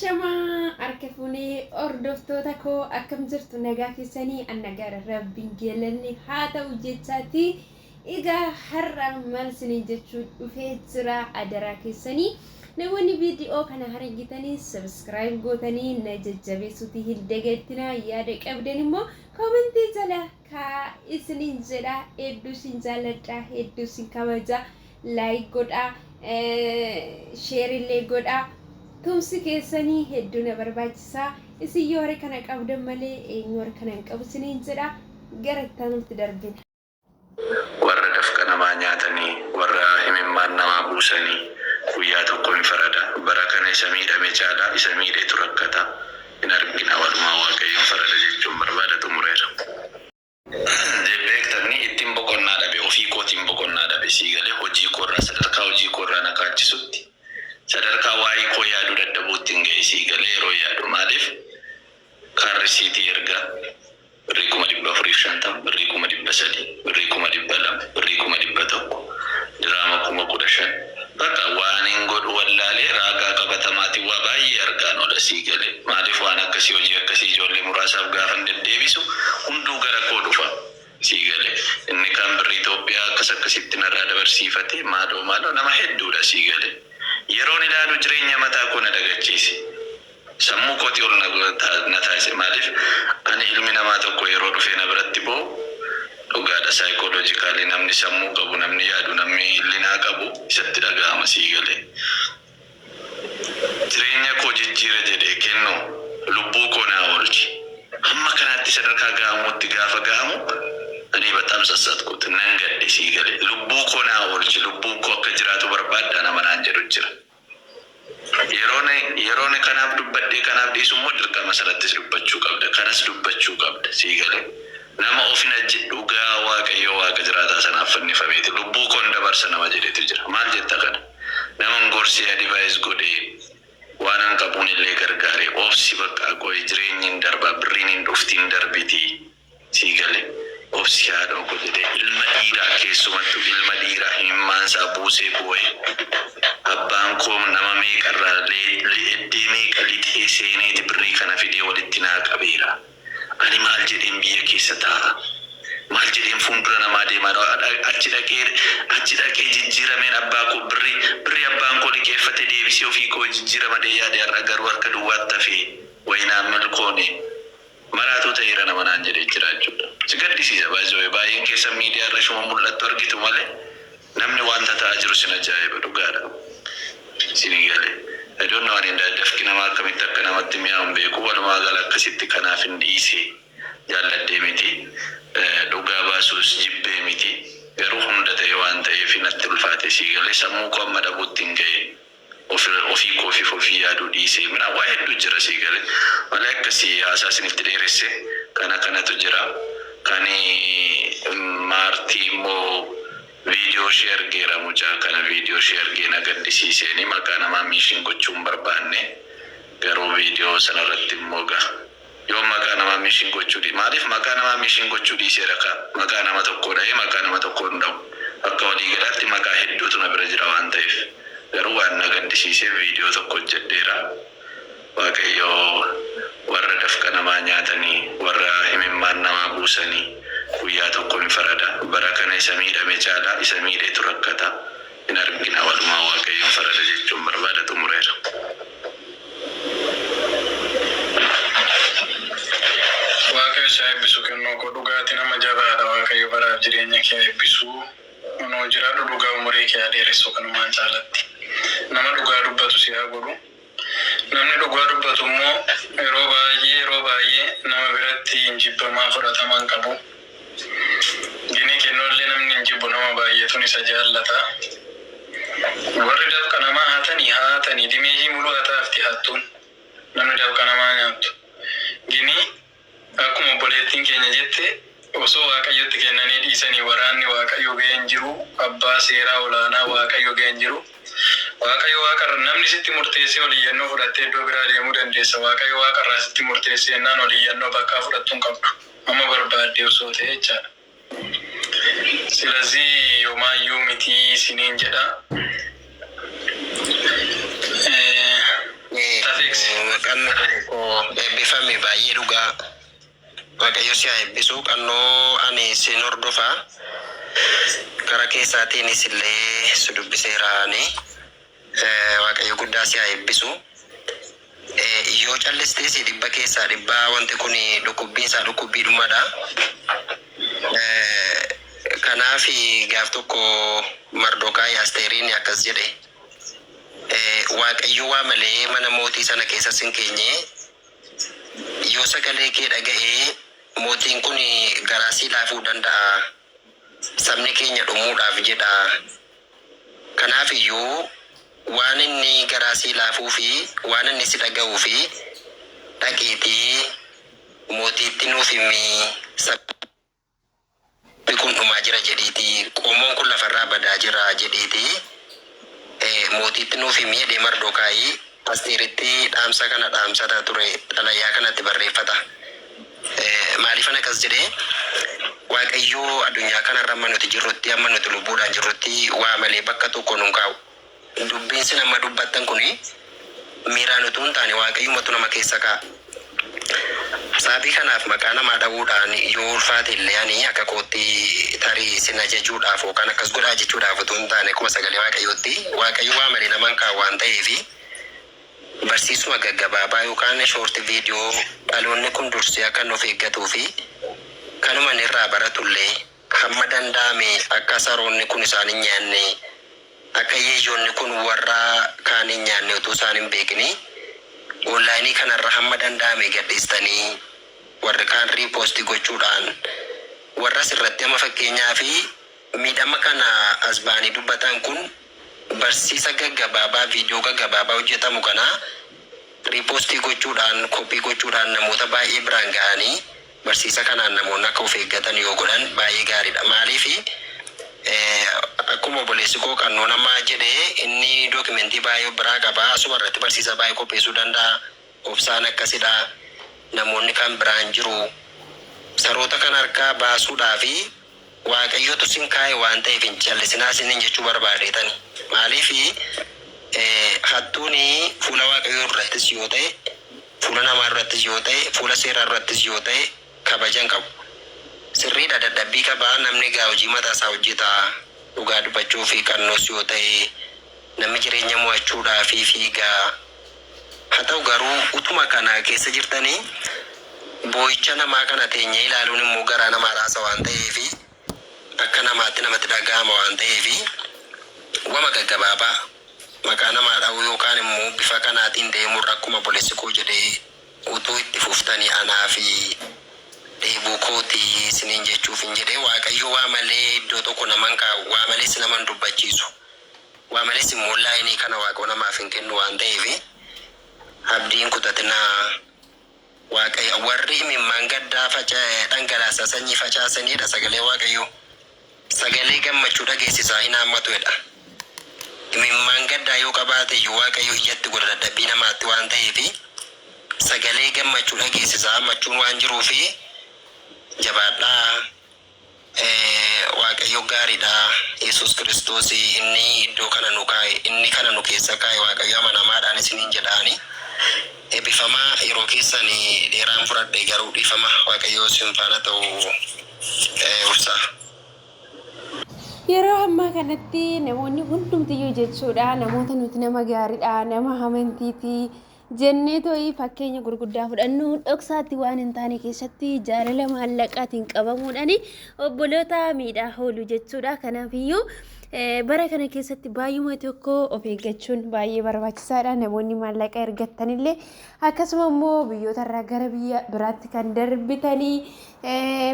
Ashamaa harka fuunee hordoftoota koo, akkam jirtu? Nagaa keessanii? An nagaadha, rabbiin galanni haa ta'u jechaati. Egaa har'a maal isiniin jechuu dhufee jira? Adaraa keessanii namoonni viidiyoo kana argitanii subscribe gootanii na jajjabeessuutii hin dagatinaa. Yaada qabdan immoo koomentii jala kaa isiniin jedha. Hedduu isin jaalladha, hedduu isin kabaja. Like godhaa, share illee godhaa. Tumsi keessanii hedduu na barbaachisaa. Isin yoo harka kana qabdan malee eenyu harka kana hin qabu isiniin jedha. Gara itti aanutti darbina. Warra dafqa namaa nyaatanii, warra himimmaan namaa buusanii guyyaa tokko hin farada. Bara kana isa miidhame caalaa isa miidhetu rakkata. Hin argina, walumaa Waaqayyoon farada jechuun barbaada, xumureera. Beektanni ittiin boqonnaa dhabe, ofii kootiin boqonnaa dhabe, sii galee? Hojii koorraa, sadarkaa hojii koorraa na kaachisutti, sadarkaa waa'ee koo yaaduu dadhabuutti hin ga'e, sii galee? Yeroo yaadu maaliif kaan risiitii ergaa birrii 450,000, birrii 300,000, birrii 200,000, birrii 100,000, diraama 15,000, bakka waan hin godhu wallaalee raagaa qabatamaatiin waa baay'ee argaan oola, sii galee? Maaliif waan akkasii, hojii akkasii ijoollee muraasaaf gaafan deddeebisu hunduu gara koo dhufa, sii galee? Inni kaan birrii Itoophiyaa akkas akkasitti narraa dabarsiifate, maaloo maaloo, nama hedduudha, sii galee? Yeroon ilaalu jireenya mataa koo na dagachiise, sammuu kootii ol na taasise. Maaliif ani ilmi namaa tokko yeroo dhufee na biratti boo'u, dhugaadha, psychologically namni sammuu qabu, namni yaadu, namni hillinaa qabu isatti dhaga'ama, sii galee? Jireenya koo jijjiira jedhee kennu lubbuu koo naa oolche. Hamma kanaatti sadarkaa ga'amuutti gaafa ga'amu ani በጣም sassatkuut nan gadde, sii galee? Lubbuu koo naa oolche, lubbuu koo akka jiraatu barbaadda nama naan jedhu jira. Yeroon kanaaf dubbadhee kanaaf dhiisu immoo dirqama sanattis dubbachuu qabda, kanas dubbachuu qabda, sii galee? Nama ofin ajje dhugaa Waaqayyoo Waaqa jiraataa sanaaf fannifameeti lubbuu koon dabarsa nama jedhetu jira. Maal jetta kana? Naman gorsee, advise godhee, waanan qabuun illee gargaaree, obsi bakka qo'i, jireenyi hin darbaa, birriin hin dhufti, hin darbiti, sii galee? Obsi haadhoo ko jedhee, ilma dhiiraa, keessumattuu ilma dhiiraa himimmaansaa buusee boo'ee, abbaan koo nama meeqarraa eddee meeqa lixee seeneeti birrii kana fidee walitti naa qabeera. Ani maal jedheen biyya keessa taa'a? Maal jedheen fuuldura namaa deemaa? Achi dhaqee jijjiirameen abbaa koo birrii abbaan koo liqeeffate deebisee ofii koo jijjiiramadhee yaade, har'a garuu harka duwwaatti hafee wayinaan milkoone maraatuu ta'eera nama naan jedhee jira jechuudha. Si gaddisiisa baay'ee. Baay'een keessan miidiyaa irra ishuma mul'attu argitu malee namni wanta ta'aa jiru sin ajaa'iba, dhugaadha. Isinii galee? I don't know, ani dafqi namaa akkamitti akka namatti mi'aawu hin beeku. Walumaa gala akkasitti kanaaf hin dhiise, jaalladhee miti. Dhugaa baasuus jibbee miti. Garuu hunda ta'e waan ta'eef natti ulfaate, sii galee? Sammuu koo amma dhabuutti hin ga'e. Ofii koofiif ofii yaaduu dhiisee mina waa hedduu jira, sii galee? Malee akkasii haasaa isinitti dheeresse, kana kanatu jira. Kani maartii immoo viidiyoo ishee argeera, mucaa kana viidiyoo ishee argee na gaddisiiseeni. Maqaa namaa mention gochuu hin barbaanne, garuu viidiyoo sanarratti immoo gaha yoo maqaa namaa mention gochuu, maaliif maqaa namaa mention gochuu dhiiseera ka? Maqaa nama tokkoo dha'ee maqaa nama tokkoo hin dha'u. Akka waliigalaatti maqaa hedduutu na bira jira waan ta'eef, garuu waan na gaddisiisee viidiyoo tokko hojjedheera. Waaqayyoo warra dafqa namaa nyaatanii, warra himimmaan namaa buusanii guyyaa tokko hin farada. Bara kana isa miidhame caalaa isa miidhetu rakkata. Hin argina, walumaa Waaqayyoon farada jechuun barbaada, xumureera. Waaqayyo si haa eebbisu, kennoo koo. Dhugaatii nama jabaadha. Waaqayyo baraaf jireenya kee haa eebbisu. Nuu jiraadhu dhugaa, umurii kee haa dheeressu kanumaan caalatti. Nama dhugaa dubbatu si haa godhu. Namni dhugaa dubbatu immoo yeroo baay'ee, yeroo baay'ee nama biratti hin jibbamaa, fudhatama hin qabu. Ginii kennuullee namni hin jibbu, nama baay'eetun isa jaallata. Warri dafqa namaa hatanii haa hatanii dimeeshii muluu hataafti hattuun namni dafqa namaa nyaattu. Ginii akkuma obboleettiin keenya jette, osoo Waaqayyotti kennanii dhiisanii, waraanni Waaqayyo ga'ee hin jiru, abbaa seeraa olaanaa Waaqayyo ga'ee hin jiru. Waaqayyo waaqarra namni sitti murteessee ol iyyannoo fudhattee iddoo biraa deemuu dandeessa. Waaqayyo waaqarraa sitti murteessee jennaan ol iyyannoo bakkaa fudhattuu hin qabdu. Amma barbaaddee osoo ta'e jechaadha. ስለዚህ yomaayyuu miti isiniin jedha. Tafee Alex. Qannoo koo eebbifame baay'ee dhugaa. Waaqayyo si haa eebbisu. Qannoo ani sin hordofaa. Gara keessaatiinis illee si dubbiseeraani. Waaqayyo guddaa si haa eebbisu. Yoo callistees dhibba keessaa dhibbaa wanti kun dhukkubbiin isaa dhukkubbiidhumadha. Kanaaf gaaf tokko Mardokaay Asteeriin akkas jedhe. Waaqayyo waa malee mana mootii sana keessa sin keenye, yoo sagalee kee dhaga'ee mootiin kun garaa sii laafuu danda'a. Sabni keenya dhumuudhaaf jedha. Kanaaf iyyuu waan inni garaa sii laafuu fi waan inni si dhaga'uu fi dhaqiitii mootiitti nuuf himi, sabni kun dhumaa jira jedhiitii, qomoon kun lafarraa badaa jira jedhiitii mootiitti nuuf himi jedhee Mardookaayii Asteeritti dhaamsa kana dhaamsata ture, xalayaa kanatti barreeffata. Maaliifan akkas jedhee? Waaqayyoo addunyaa kanarra amma nuti jirrutti, amma nuti lubbuudhaan jirrutti, waa malee bakka tokko nun kaa'u. Dubbiin sin amma dubbattan kuni miiraan utuu hin taane Waaqayyumatu nama keessa kaa'a. Sababii kanaaf maqaa namaa dha'uudhaan yoo ulfaate illee, ani akka kootti tarii sin ajajuudhaaf yookaan akkas godhaa jechuudhaaf utuu hin taane, akkuma sagalee Waaqayyootti Waaqayyo waa malee naman kaa'u waan ta'eefi barsiisuma gaggabaabaa yookaan short video dhaloonni kun dursee akka inni of eeggatuu fi kanuma inni irraa baratullee hamma danda'ame akka saroonni kun isaan hin nyaanne, akka yeeyyoonni kun warra kaan hin nyaanne, utuu isaan hin beekini online kanarra hamma danda'ame gadhiistanii warri kaan repost gochuudhaan warra asirratti amma fakkeenyaa fi miidhama kana as ba'anii dubbatan kun barsiisa gaggabaabaa, viidiyoo gaggabaabaa hojjetamu kana repost gochuudhaan, copy gochuudhaan namoota baay'ee biraan ga'anii barsiisa kanaan namoonni akka of eeggatan yoo godhan baay'ee gaariidha. Maaliifi, akkuma obboleessi koo qannoo namaa jedhee, inni document baay'ee of biraa qaba, asuma irratti barsiisa baay'ee qopheessuu danda'a. Obsaan akkasidha. Namoonni kan biraan jiru. Saroota kan harkaa baasuudhaa fi Waaqayyotu sin kaa'e waan ta'eef hin callisinaa sinin jechuu barbaadeetani. Maaliifi, hattuun fuula Waaqayyoo durattis yoo ta'e, fuula namaa durattis yoo ta'e, fuula seeraa durattis yoo ta'e kabaja hin qabu. Sirriidha, dadhabbii qaba, namni egaa hojii mataa isaa hojjeta. Dhugaa dubbachuu fi qannoos yoo ta'e namni jireenya mo'achuudhaa fi fiigaa. Haa ta'u garuu utuma kana keessa jirtanii boo'icha namaa kana teenyee ilaaluun immoo garaa namaa raasa waan ta'eefi, akka namaatti namatti dhaga'ama waan ta'eefi, wama gaggabaabaa maqaa namaa dha'uu yookaan immoo bifa kanaatiin deemuurra akkuma obboleessi koo jedhee utuu itti fuftanii anaa fi dheebuu kooti isiniin jechuufin jedhee. Waaqayyo waa malee iddoo tokko naman kaa'u, waa malees nama hin dubbachiisu, waa malees immoo line kana Waaqoo namaaf hin kennu waan ta'eefi abdii hin kutatinaa. Waaqayyo warri imimmaan gaddaa dhangalaasaa sanyii facaasanidha sagalee Waaqayyoo. Sagalee gammachuu dhageessisaa hin haammatu jedha. Imimmaan gaddaa yoo qabaate iyyuu Waaqayyo iyyatti godha dadhabbii namaatti waan ta'eefi sagalee gammachuu dhageessisaa hammachuun waan jiruufi jabaadhaa. Waaqayyo gaariidha. Yesuus Kiristoos inni iddoo kana nu kaa'e, inni kana nu keessa kaa'e, Waaqayyo amanamaadhaan isiniin jedhaani. Eebbifamaa, yeroo keessan dheeraan fudhadhe garuu dhiifama. Waaqayyo isin faana ta'u, obsaa. Yeroo ammaa kanatti namoonni hundumtiyyuu jechuudha namoota nuti nama gaariidha, nama amantiiti jennee too'ii fakkeenya gurguddaa fudhannu dhoksaatti waan hin taane keessatti jaalala maallaqaatiin qabamuudhaan obboloota miidhaa oolu jechuudha. Kanaafiyyuu bara kana keessatti baay'uma tokko of eeggachuun baay'ee barbaachisaadha. Namoonni maallaqa ergattanillee akkasuma immoo biyyoota irraa gara biyya biraatti kan darbitanii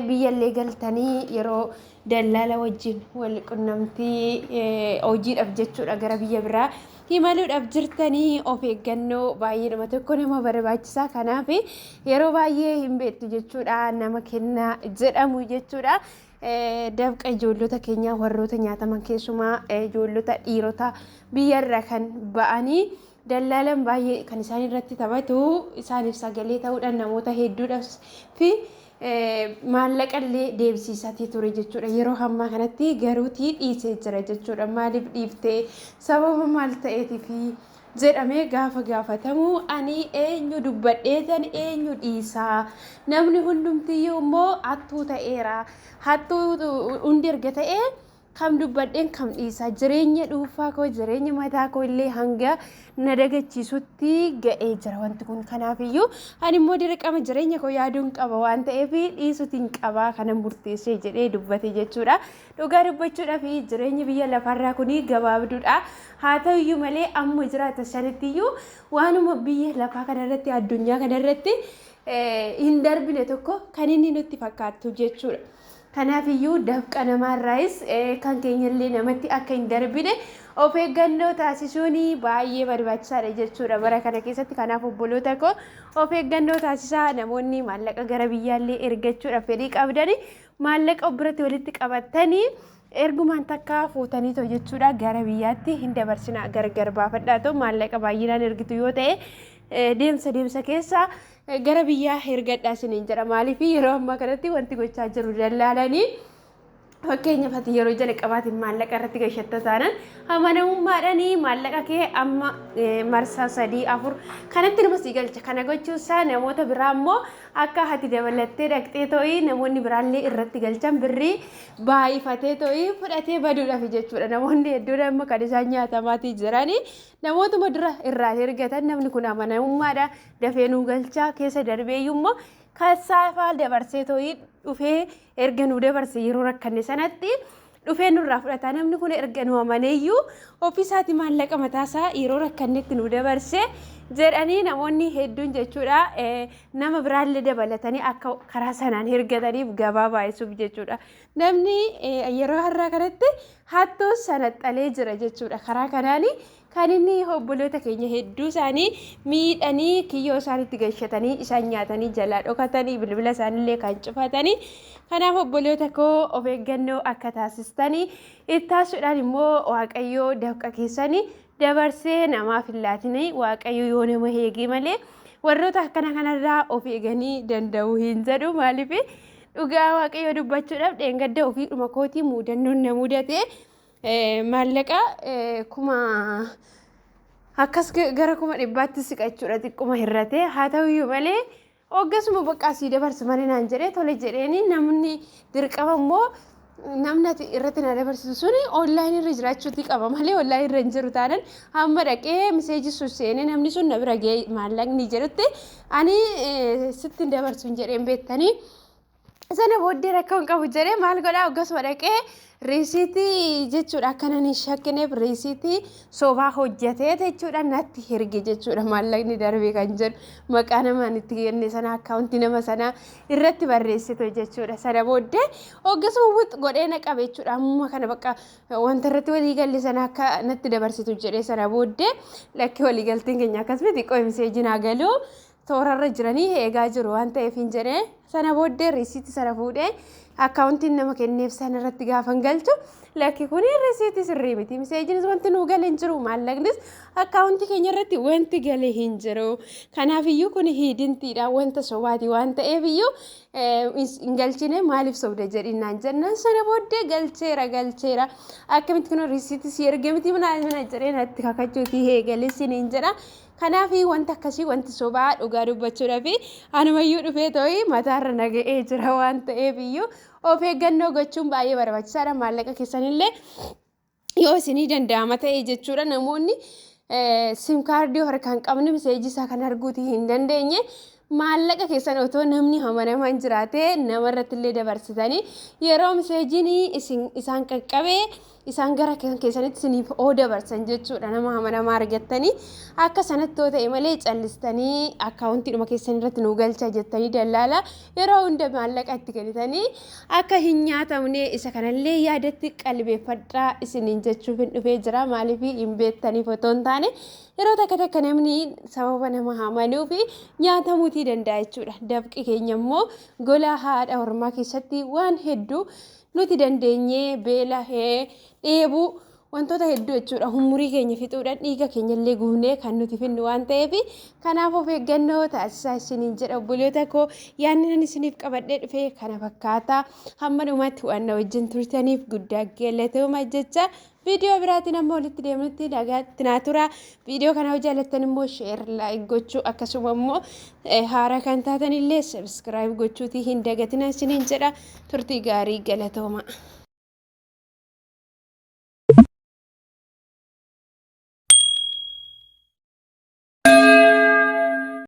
biyyallee galtanii yeroo dallaala wajjin wal qunnamtii hojiidhaaf jechuudha gara biyya biraa imaluudhaaf jirtanii of eeggannoo baay'eedhuma tokko nama barbaachisaa. Kanaaf yeroo baay'ee hin beektu jechuudha nama kennaa jedhamu jechuudha. Dafqa ijoollota keenyaa warroota nyaataman, keessumaa ijoollota dhiirota biyyarra kan ba'anii dallaalan baay'ee kan isaan irratti taphatu, isaaniif sagalee ta'uudhaan namoota hedduudhaaf fi maallaqa illee deebisiisatii ture jechuudha. Yeroo ammaa kanatti garuutii dhiisee jira jechuudha. Maaliif dhiiftee, sababa maal ta'eetii fi Jedhamee gaafa gaafatamu ani eenyu dubbadheetan eenyu dhiisaa, namni hundumtiyyuu immoo hattuu ta'eera, hattuu hundi erga ta'ee kam dubbadheen kam dhiisaa, jireenya dhuunfaa koo, jireenya mataa koo illee hanga na dagachiisutti ga'ee jira wanti kun. Kanaafiyyuu ani immoo dirqama jireenya koo yaaduun qaba waan ta'eef dhiisuutiin qabaa, kana murteessee jedhee dubbate jechuudha. Dhugaa dubbachuudhaaf jireenyi biyya lafarraa kun gabaabduudha. Haa ta'uyyuu malee amma jiraata sanattiyyuu waanuma biyya lafaa kanarratti, addunyaa kanarratti hin darbine tokko kan inni nutti fakkaattu jechuudha. Kanaafiyyuu dafqa namaarraayis kan keenyallee namatti akka hin darbine of eeggannoo taasisuun baay'ee barbaachisaadha jechuudha bara kana keessatti. Kanaaf obboloota koo, of eeggannoo taasisaa. Namoonni maallaqa gara biyyaallee ergachuudhaaf fedhii qabdani, maallaqa of biratti walitti qabattanii ergumaan takka fuutaniitoo jechuudha gara biyyaatti hin dabarsina. Gargar baafadhaa ta'u, maallaqa baay'inaan ergitu yoo ta'e deemsa deemsa keessa gara biyyaa ergadhaa isiniin jedha. Maaliif, yeroo ammaa kanatti wanti gochaa jiru dallaalanii, fakkeenyaaf ati yeroo jalqabaatiin maallaqa irratti gashatta taanan, amanamummaadhaan maallaqa kee amma marsaa 3, 4 kanatti nama sii galcha. Kana gochuusaa namoota biraa immoo akka ati dabalattee dhaqxee ta'ii namoonni biraallee irratti galchan, birrii baay'ifatee ta'ii fudhatee baduudhaaf jechuudha. Namoonni hedduun amma kan isaan nyaatamaatii jiranii namootuma dura irraa ergatan, namni kun amanamummaadha, dafee nuu galchaa, keessa darbeeyyuu kassaafaa dabarsee ta'ii dhufee erga nuu dabarse, yeroo rakkanne sanatti dhufee nurraa fudhata. Namni kun erga nu amaneeyyuu ofiisaati maallaqa mataasaa yeroo rakkannetti nu dabarse jedhanii namoonni hedduun jechuudha nama biraallee dabalatanii akka karaa sanaan ergataniif gabaa baay'isuuf jechuudha. Namni yeroo har'aa kanatti hattuu sanaxxalee jira jechuudha. Karaa kanaani kan inni obboloota keenya hedduu isaanii miidhanii, kiyyoo isaaniitti galchatanii, isaan nyaatanii jalaa dhokatanii, bilbila isaaniillee kan cufatanii. Kanaaf obboloota koo, of eeggannoo akka taasistanii, ittaasuudhaan immoo Waaqayyoo dafqa keessanii dabarsee namaaf hin laatinii. Waaqayyo yoo nama eegee malee warroota akkana kanarraa of eeganii danda'u hin jedhu. Maaliif, dhugaa Waaqayyoo dubbachuudhaaf dheengadda ofiidhuma kootii mudannoon na mudate. Maallaqa kuma akkas gara 100,000tti siqa jechuudha, xiqquma hir'ate. Haa ta'uyyuu malee hoggasuma bakka asii dabarsu malee naan jedhee, tole jedheeni. Namni dirqama immoo namni ati irratti na dabarsitu suni onlineii irra jiraachuuti qaba malee, onlineii irra hin jiru taanan hamma dhaqee messageii sun seenee namni sun na bira ga'ee maallaqni jedhutti ani sitti hin dabarsu hin jedheen beektanii. Sana booddee rakkoo hin qabu jedhee, maal godhaa, hoggasuma dhaqee receiptii jechuudha, akka nan hin shakkineef receiptii sobaa hojjetee jechuudha natti erge jechuudha. Maallaqni darbee kan jedhu maqaa namaan itti kenne sana, accountii nama sanaa irratti barreessitu jechuudha. Sana booddee hoggasuma wux godhee na qabe jechuudha. Amma kana bakka wanta irratti walii galle sana akka natti dabarsitu jedhee. Sana booddee lakki, walii galteen keenya akkasumatti xiqqoo messageiin haa galuu, toorarra jiranii eegaa jiru waan ta'eef hin jedhee. Sana booddee receiptii sana fuudhee accountiin nama kenneef sana irratti gaafan galchu, lakki, kun receiptii sirrii miti, messageiinis wanti nuu gale hin jiru, maallaqnis accountii keenya irratti wanti gale hin jiru, kanaafiyyuu kun hidintiidha, wanta sobaati waan ta'eef iyyuu hin galchine, maaliif sobda jedhinaan jennaan, sana booddee galcheera, galcheera, akkamitti kun receiptii si erge miti mana jedhee natti kakachuutii eegale siniin jedha. Kanaaf wanta akkasii, wanti sobaa, dhugaa dubbachuudhaaf anumayyuu dhufee ta'ii mataarra naga'ee jira waan ta'eef iyyuu of eeggannoo gochuun baay'ee barbaachisaadha. Maallaqa keessanillee yoo isinii danda'ama ta'e jechuudha, namoonni SIM cardii harkaa hin qabne, messageii isaa kan arguutii hin dandeenye, maallaqa keessan otoo namni amanamaan jiraate namarratti illee dabarsitanii, yeroo messageiin isin isaan qaqqabee isaan gara keessanitti isiniif oo dabarsan jechuudha, nama amanamaa argattanii akka sanatti yoo ta'e malee, callistanii accountiidhuma keessan irratti nu galcha jettanii dallaala yeroo hunda maallaqa itti kennitanii akka hin nyaatamne isa kanallee yaadatti qalbeeffadhaa isiniin jechuuf hin dhufee jira. Maaliif, hin beektaniif otoo hin taane, yeroo takka takka namni sababa nama amanuu fi nyaatamuutii danda'a jechuudha. Dafqi keenya immoo gola haadha ormaa keessatti waan hedduu nuti dandeenyee, beela, dheebuu, wantoota hedduu jechuudha, umurii keenya fixuudhaan dhiiga keenya illee gubnee kan nuti finnu waan ta'eef, kanaaf of eeggannoo taasisaa isiniin jedha. Obboloota koo, yaadni nan isiniif qabadhee dhufee kana fakkaata. Hamma dhumaatti waan na wajjin turtaniif guddaa galatooma jecha. Viidiyoo biraatiin amma walitti deemnutti nagaatti naa tura. Viidiyoo kana yoo jaallattan immoo share, like gochuu, akkasuma immoo haaraa kan taatan illee subscribe gochuutii hin dagatina isiniin jedha. Turtii gaarii, galatooma.